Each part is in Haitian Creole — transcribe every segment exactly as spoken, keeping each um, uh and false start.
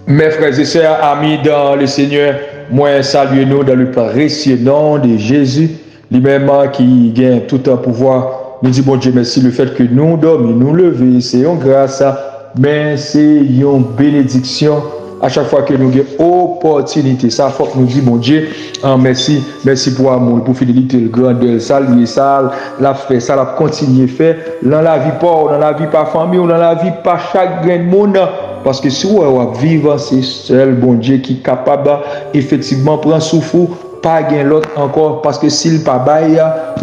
Mes frères et sœurs, amis dans le Seigneur, mwen salye nou dans le précieux nom de Jésus, li menm ki gen tout pouvwa. Nou di Bondye mèsi le fait que nou dòmi, nou leve, se yon gras, men se yon benediksyon. A chak fwa ke nou gen opòtinite sa, fòk nou di Bondye an mèsi. Mèsi pou amou l, pou fidelite l, grandè l, sa l ye, sa l ap fè, sa l ap kontinye fè nan lavi pa w, nan lavi pa fanmi w, nan lavi pa chak grenn moun. Paske si w wè w ap viv, se sèl Bondye ki kapab efektivman pran souf ou. Pa gen lòt ankò, paske si l pa bay,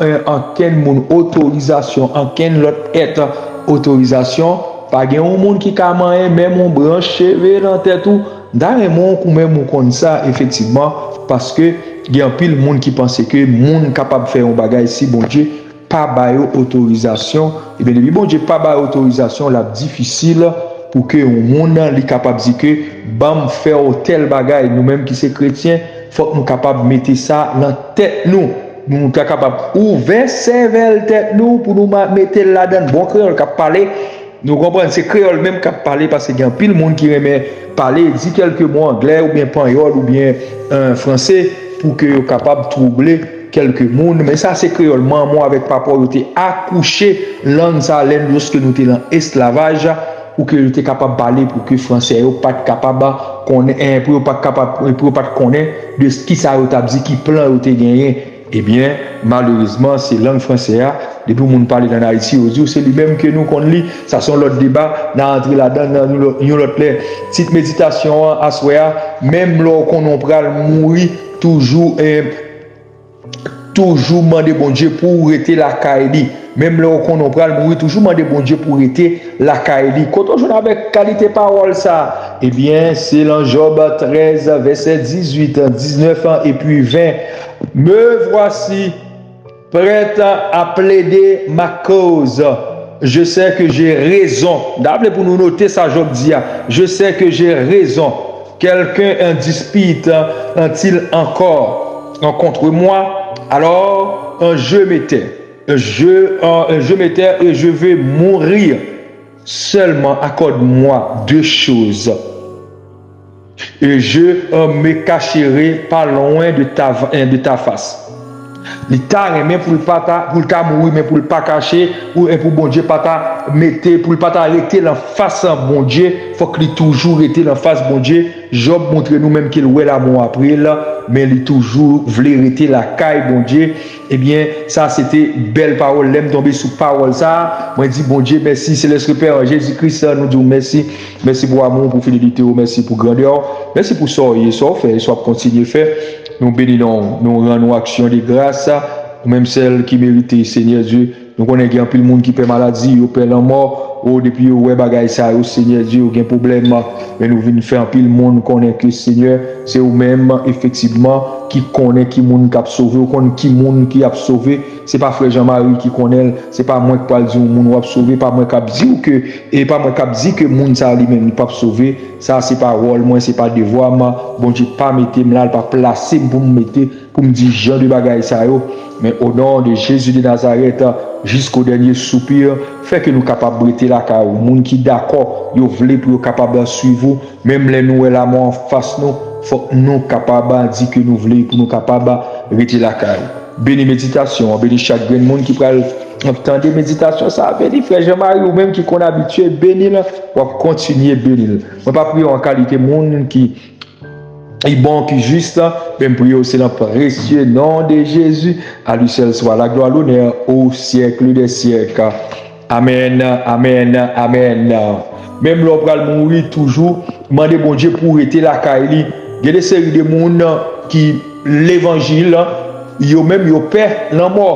eh, ankenn moun otorizasyon, ankenn lòt èt otorizasyon, pa gen yon moun ki ka manyen menm yon branch cheve nan tèt ou. M ta renmen w ou menm ou konn sa efektivman, paske gen anpil moun ki panse ke moun kapab fè yon bagay si Bondye pa ba yo otorizasyon. Ebyen, depi Bondye pa ba yo otorizasyon, l ap difisil pou ke yon moun li kapab di ke, ban m fè w tèl bagay. Nou menm ki se kretyen, fòk nou kapab mete sa nan tèt nou. Nou ta kapab ouvè sèvèl tèt nou pou nou ma- mete l ladan l. Bon kreyòl k ap pale, nou konprann, se kreyòl menm k ap pale, paske gen anpil moun ki renmen pale, di kèlke mo anglè oubyen panyòl oubyen, eh, franse pou ke yo kapab twouble kèlke moun. Men sa se kreyòl manman w avèk papa w yo te akouche lang sa a lè nou, lòske nou te nan esklavaj, pou ke yo te kapab pale, pou ke franse yo pa t kapab konnen, eh, pou yo pa t kapab, pou yo pa t konnen de kisa yo t ap di, ki plan yo te genyen. Ebyen, malerezman, se lang franse a, depi yon moun pale l ann Ayiti, yo di w se li menm ke nou konn li. Sa se yon lòt deba, n a antre ladan l nan yon lòt, yon lòt lè. Tit meditasyon an aswè a, menm lè w konnen w pral mouri, toujou, eh, toujou mande Bondye pou w rete lakay li. Menm lè w konnen w pral mouri, toujou mande Bondye pou w rete lakay li. Kote w jwenn avèk kalite pawòl sa a? Ebyen, se lan Jòb trèz, vèsè dizuit, diznèf epi ven. Me voici prêt à plaider ma cause. Je sais que j'ai raison. M ta vle pou nou note sa Jòb di a. Je sais que j'ai raison. Quelqu'un en dispute, en-t-il encore contre moi? Alors, je me tais. Je, euh, je me tais et je veux mourir. Seulement accorde-moi deux choses. Et je, euh, me cacherai pas loin de ta, euh, de ta face. Li ta renmen pou l pa ta, pou l ta mouri, men pou l pa kache, ou, e pou Bondye pa ta mete, pou l pa ta rete lan fas Bondye, fòk li toujou rete lan fas Bondye. Jòb montre nou menm ke l wè lanmò apre l, men li toujou vle rete lakay Bondye. Ebyen, sa se te bèl pawòl. Lè m tonbe sou pawòl sa a, mwen di Bondye mèsi. Selès Pè, an Jezi Kris, nou di w mèsi. Mèsi pou amou w, pou fidelite w, mèsi pou grandè w. Mèsi pou sa w ye, sa w fè, e sa w ap kontinye fè. Nou beni non w, nou rann ou aksyon de gras, ou menm sèl ki merite, Senyè Dye. Nou konnen gen anpil moun ki pè maladi, yo pè lanmò. O, depi yo wè bagay sa yo, Senyè Dye, yo gen pwoblèm. Men nou vin fè anpil moun konnen ke, Senyè, se ou menm, efektivman, ki konnen ki moun k ap sove, ou konn ki moun ki ap sove. Se pa frè Jean Marie ki konnen l, se pa mwen k pral di yon moun w ap sove, pa mwen k ap di w ke, e pa mwen k ap di ke moun sa a li menm li p ap sove. Sa se pa wòl mwen, se pa devwa m. Bondye pa mete m la, l pa plase m pou m mete, pou m di jan de bagay sa yo. Men o non de Jezi de Nazarèt, jisko dènye soupi, fè ke nou kapab rete lakay ou. Moun ki dakò, yo vle pou yo kapab swiv ou, menm lè nou wè lanmò anfas nou, fòk nou kapab di ke nou vle pou nou kapab rete lakay ou. Beni meditasyon an, beni chak grenn moun ki pral tande meditasyon sa a. Beni frè Jean Marie, ou menm ki konn abitye beni l, w ap kontinye beni l. Mwen pa priye w an kalite moun ki li bon, ki jis, men m priye w se nan presye non de Jezi. A li sèl swa la glwa, lonè, o syèk dè syèk. Amèn, amèn, amèn. Menm lè w pral mouri, toujou mande Bondye pou w rete lakay li. Gen de seri de moun ki levanjil, yo menm yo pè lanmò.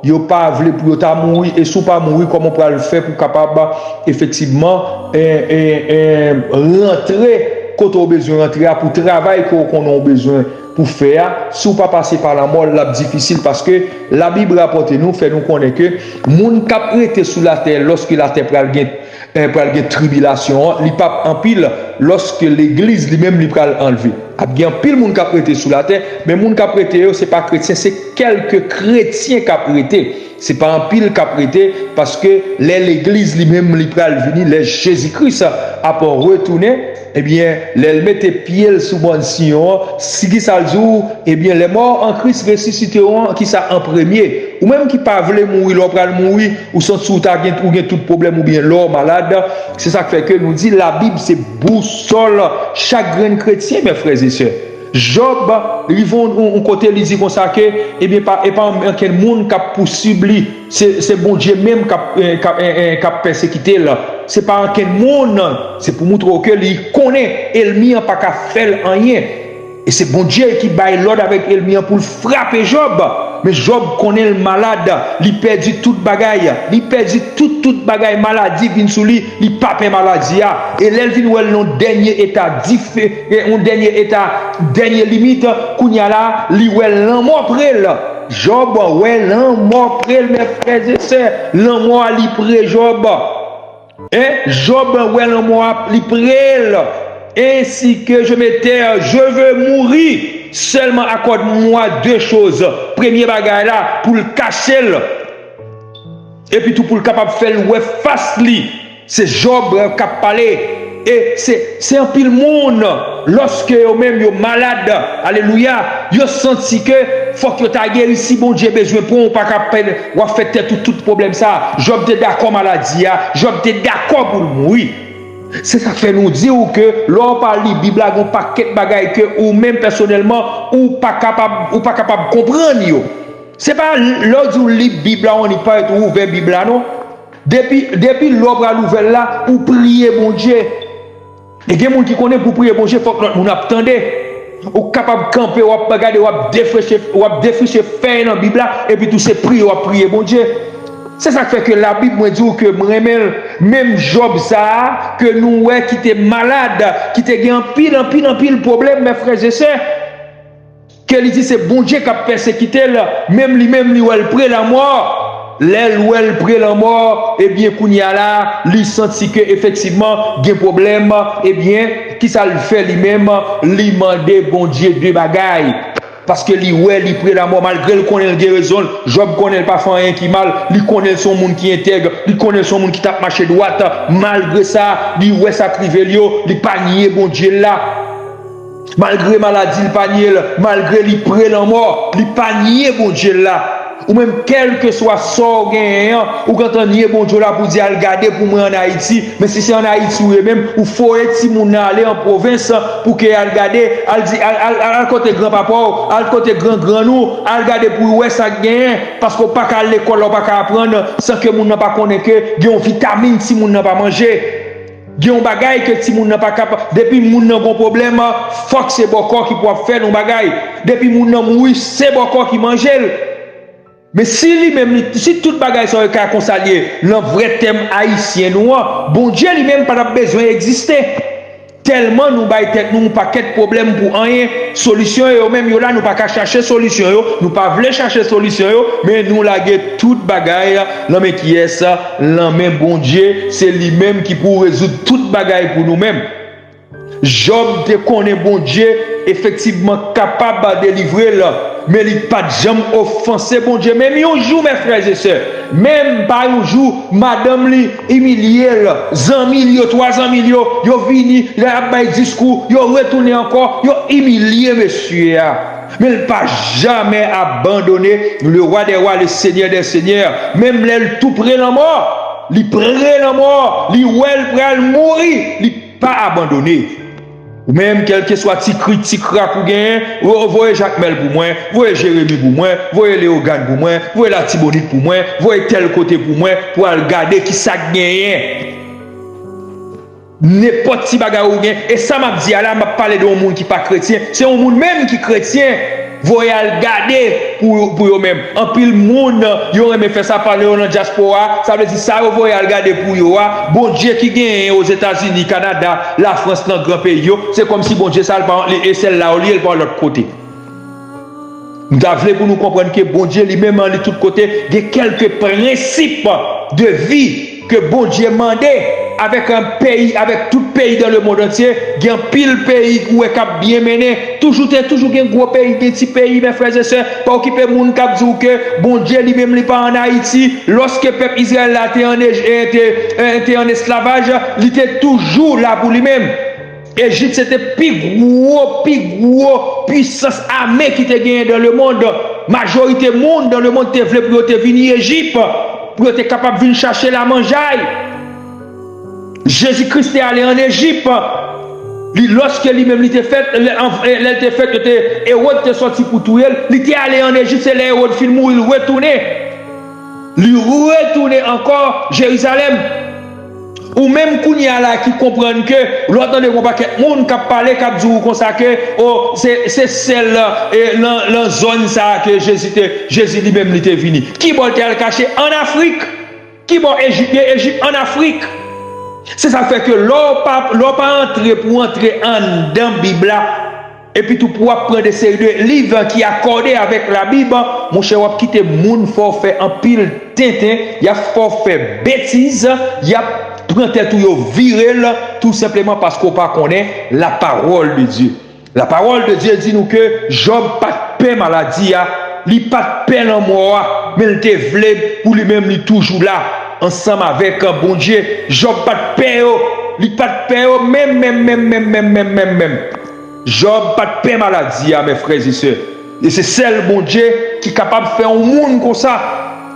Yo pa vle pou yo ta mouri. E si w pa mouri, kòman w pral fè pou w kapab efektivman, eh, eh, eh, rantre kote w bezwen rantre a, pou travay ke w konnen w bezwen pou fè a? Si w pa pase pa lanmò, l ap difisil, paske Labib rapòte nou, fè nou konnen ke moun k ap rete sou latè, lòske latè pral gen, eh, pral gen tribilasyon an, li p ap anpil lòske legliz li menm li pral anlve. Ap gen anpil moun k ap rete sou latè, men moun k ap rete yo, se pa kretyen, se kèlke kretyen k ap rete. Se pa anpil k ap rete, paske lè legliz li menm li pral vini, lè Jezi Kris ap retounen, Ebyen, lè l mete pye l sou mòn Siyon an, si ki sa l di w? Ebyen, les morts en Christ ressusciteront, ki sa an premye? Ou menm ki pa vle mouri, lè w pral mouri, ou santi w ta gen, ou gen tout pwoblèm oubyen lè w malad. Se sa k fè ke nou di Labib se bousòl chak grenn kretyen, mes frères et sœurs. Jòb rive yon, yon, yon kote, li di konsa ke, ebyen, pa, e pa ankenn moun k ap pousib li. Se, se Bondye menm k ap, eh, k ap, eh, eh, k ap pèsekite l. Se pa ankenn moun. Se pou montre w ke li konnen ènmi an pa ka fè l anyen. E se Bondye ki bay lòd avèk ènmi an pou l frape Jòb. Men Jòb konnen l malad. Li pèdi tout bagay. Li pèdi tout, tout bagay. Maladi vin sou li. Li pa pè maladi a. E lè l vin wè l nan yon dènye eta dife, e yon dènye eta, dènye limit, kounye a la, li wè lanmò pre l. Jòb wè lanmò pre l, mes frères et sœurs. Lanmò a li pre Jòb. Hein? Jòb wè lanmò a li pre l. Ainsi que je me taire, je veux mourir. Seulement accorde-moi deux choses. Premye bagay la, pou l kache l. Epi tou pou l kapab fè l wè fas li. Se Jòb k ap pale. E se, se anpil moun, lòske yo menm yo malad, alelouya, yo santi ke fòk yo ta geri. Si Bondye bezwen pran w, ou pa ka pè, w ap fè tèt ou tout pwoblèm sa. Jòb te dakò maladi a. Jòb te dakò pou l mouri. Se sa k fè nou di w ke lè w pa li Bib la, gen yon pakèt bagay ke ou menm pèsonèlman, ou pa kapab, ou pa kapab konprann yo. Se pa lè w di w li Bib la, on li parèt ou ouvè Bib la, non. Depi, depi lè w pral ouvè l la, ou priye Bondye. E gen moun ki konnen pou priye Bondye, fòk lòt moun ap tande. Ou kapab kanpe, w ap gade, w ap defriche, w ap defriche fèy nan Bib la, epi tou se priye w ap priye Bondye. Se sa k fè ke Labib, mwen di w ke m renmen l. Menm Jòb sa a, ke nou wè ki te malad, ki te gen anpil, anpil, anpil pwoblèm, mes frères et sœurs, ke li di se Bondye k ap pèsekite l, menm li menm li wè l pre lanmò. Lè l wè l pre lanmò, ebyen, kounye a la, li santi ke efektivman gen pwoblèm, ebyen, kisa l fè li menm? Li mande Bondye de bagay. Paske li wè li pre lanmò, malgre l konnen l gen rezon l. Jòb konnen l pa fè anyen ki mal, li konnen l se yon moun ki entèg, li konnen l se yon moun ki t ap mache dwat. Malgre sa, li wè sa k rive l yo, li pa nye Bondye l la. Malgre maladi, li pa nye l. Malgre li pre lanmò, li pa nye Bondye l la. Ou menm, kèlkeswa sa w genyen an, ou gentan nye Bondye w la pou di, al gade pou mwen ann Ayiti. Men si se ann Ayiti ou ye menm, ou voye timoun nan ale an pwovens pou ke al gade, al di, al, al, al, al kote granpapa w, al kote grangrann ou, al gade pou w wè sa k genyen. Paske w pa ka al lekòl la, w pa ka aprann san ke moun nan pa konnen ke gen yon vitamin timoun nan pa manje. Gen yon bagay ke timoun nan pa kapab. Depi moun nan gon pwoblèm, fòk se bòkò ki pou ap fè l yon bagay. Depi moun nan mouri, se bòkò ki manje l. Men si li menm, li, si tout bagay sa yo ka konsa l ye, nan vrè tèm ayisyen nou an, Bondye li menm pa t ap bezwen egziste. Tèlman nou bay tèt nou yon pakèt pwoblèm pou anyen, solisyon yo menm yo la, nou pa ka chache solisyon yo, nou pa vle chache solisyon yo, men nou lage tout bagay nan men kiyès? Nan men Bondye, se li menm ki pou rezoud tout bagay pou nou menm. Jòb te konnen Bondye efektivman kapab delivre l, men li pa t janm ofanse Bondye. Menm yon jou, mes frères et sœurs, menm pa yon jou, madanm li imilye l, zanmi l yo, twa zanmi l yo, yo vini, lè y ap bay diskou, yo retounen ankò, yo imilye mesye a. Men l pa jamè abandone le roi des rois, le seigneur des seigneurs. Menm lè l tou pre lanmò, li pre lanmò, li wè l pral mouri, li pa abandone. Ou menm, kèlkeswa ti krik, ti krak ou genyen, vo-, voye Jakmèl pou mwen, voye Jeremi pou mwen, voye Leyogàn pou mwen, voye Latibonit pou mwen, voye tèl kote pou mwen, pou al gade ki sa k genyen. Nenpòt ti bagay ou gen, e sa m ap di a la, m ap pale de yon moun ki pa kretyen, se yon moun menm ki kretyen, voye al gade pou, pou yo menm. Anpil moun, yo renmen fè sa, pale yo nan dyaspora, sa vle di sa yo voye al gade pou yo a, Bondye ki genyen Ozetazini, Kanada, Lafrans, nan gran peyi yo, se kòmsi Bondye sa, l pa, li, e sèl la yo li ye, l pa lòt kote. M ta vle pou nou konprann ke Bondye li menm an li tout kote, gen kèlke prensip de vi ke Bondye mande avèk yon peyi, avèk tout peyi dans le monde entier, gen anpil peyi ou wè k ap byen mennen, toujou te, toujou gen gwo peyi, gen ti peyi, mes frères et sœurs, pa okipe moun k ap di w ke Bondye li menm li pa ann Ayiti, lòske pèp Izrayèl la te ann Ej-, eh, te, eh, te ann esklavaj, li te toujou la pou li menm. Ejip se te pi gwo, pi gwo pwisans ame ki te genyen dans le monde. Majorite moun dans le monde te vle pou yo te vini Ejip, pou yo te kapab vin chache lamanjay. Jezi Kris te ale ann Ejip. Li, lòske li menm li te fèt, lè, an, lè l te fèt, yo te, Ewòd te sòti pou touye l. Li te ale ann Ejip, se lè Ewòd fin mouri, li retounen. Li retounen ankò Jerizalèm. Ou menm kounye a la ki konprann ke lè w tande yon pakèt moun k ap pale, k ap di w konsa ke, o, se, se sèl, e, nan, nan zòn sa a ke Jezi te, Jezi li menm li te vini. Kibò l te al kache? Ann Afrik. Kibò Ejip ye? Ejip ann Afrik. Se sa k fè ke lè w pa, lè w pa antre pou antre anndan Bib la, epi tou pou w ap pran de seri de liv ki akòde avèk Labib, monchè, w ap kite moun fè w fè anpil tenten, y ap fè w fè betiz, y ap pran tèt ou yo vire l, tou senpleman paske w pa konnen la parole de Dieu. La parole de Dieu di nou ke Jòb pa t pè maladi a, li pa t pè lanmò a, men l te vle pou li menm li toujou la ansanm avèk Bondye. Jòb pa t pè yo, li pa t pè yo menm, menm, menm, menm, menm, menm, menm, menm. Jòb pa t pè maladi a, mes frères et sœurs. E se sèl Bondye ki kapab fè yon moun konsa.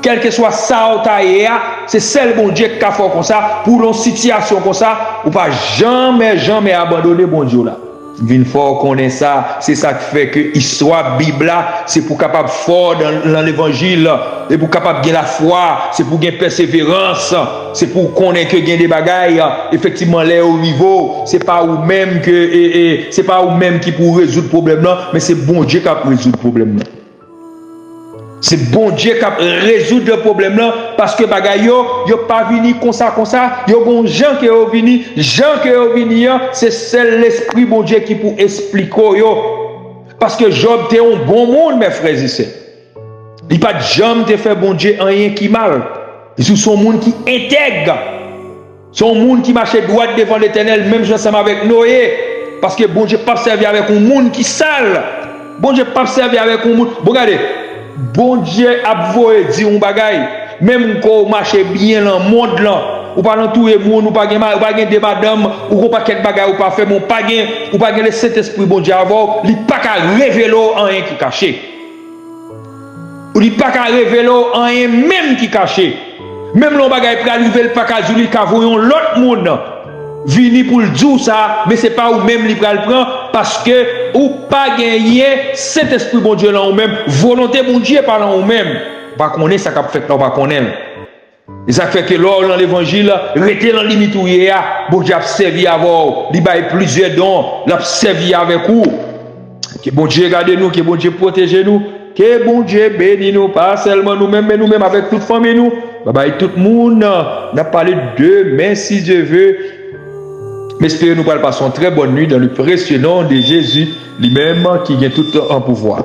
Kèlkeswa sa w ta ye a, se sèl Bondye ki ka fè w konsa. Pou w nan yon sitiyasyon konsa, ou pa janmen, janmen abandone Bondye w la. M vin fè w konnen sa, se sa k fè ke istwa Bib la, se pou kapab fè w nan, nan levanjil, e pou kapab gen lafwa, se pou gen pèseverans, se pou w konnen ke gen de bagay, efektivman, lè yo rive w, se pa ou menm ke, e, e, se pa ou menm ki pou rezoud pwoblèm lan, men se Bondye k ap rezoud pwoblèm lan. Se Bondye k ap rezoud pwoblèm lan, paske bagay yo, yo pa vini konsa, konsa, yo gon jan ke yo vini, jan ke yo vini an, se sèl Lespri Bondye ki pou esplike w yo. Paske Jòb te yon bon moun, mes frères et sœurs. Li pa t janm te fè Bondye anyen ki mal. Li se yon moun ki entèg. Se yon moun ki mache dwat devan Letènèl, menm jan ansanm avèk Noye. Paske Bondye p ap sèvi avèk yon moun ki sal. Bondye p ap sèvi avèk yon moun. Bon, gade, Bondye ap voye di yon bagay. Menm ke w mache byen nan mond lan, ou pa nan touye moun, ou pa gen ma-, ou pa gen de madanm, ou gon pakèt bagay ou pa fè, men ou pa gen, ou pa gen Lesentespri Bondye avè w, li pa ka revele w anyen ki kache. Li pa ka revele w anyen menm ki kache. Menm lè yon bagay pral rive, li pa ka di w li ka voye yon lòt moun vini pou l di w sa, men se pa ou menm li pral pran, paske ou pa genyen Sentespri Bondye nan ou menm, volonte Bondye pa nan ou menm. Ou pa konnen sa k ap fèt la, ou pa konnen l. E sa k fè ke lè w nan levanjil, rete nan limit ou ye a, Bondye ap sèvi avè w, li bay plizyè don, l ap sèvi avèk ou. Ke Bondye gade nou, ke Bondye pwoteje nou, ke Bondye beni nou, pa sèlman nou menm, men nou menm avèk tout fanmi nou. Babay tout moun, n ap pale demen si Dye ve. M espere nou pral pase yon trè bòn nuit dans le précieux nom de Jésus, li menm ki gen tout an pouvwa.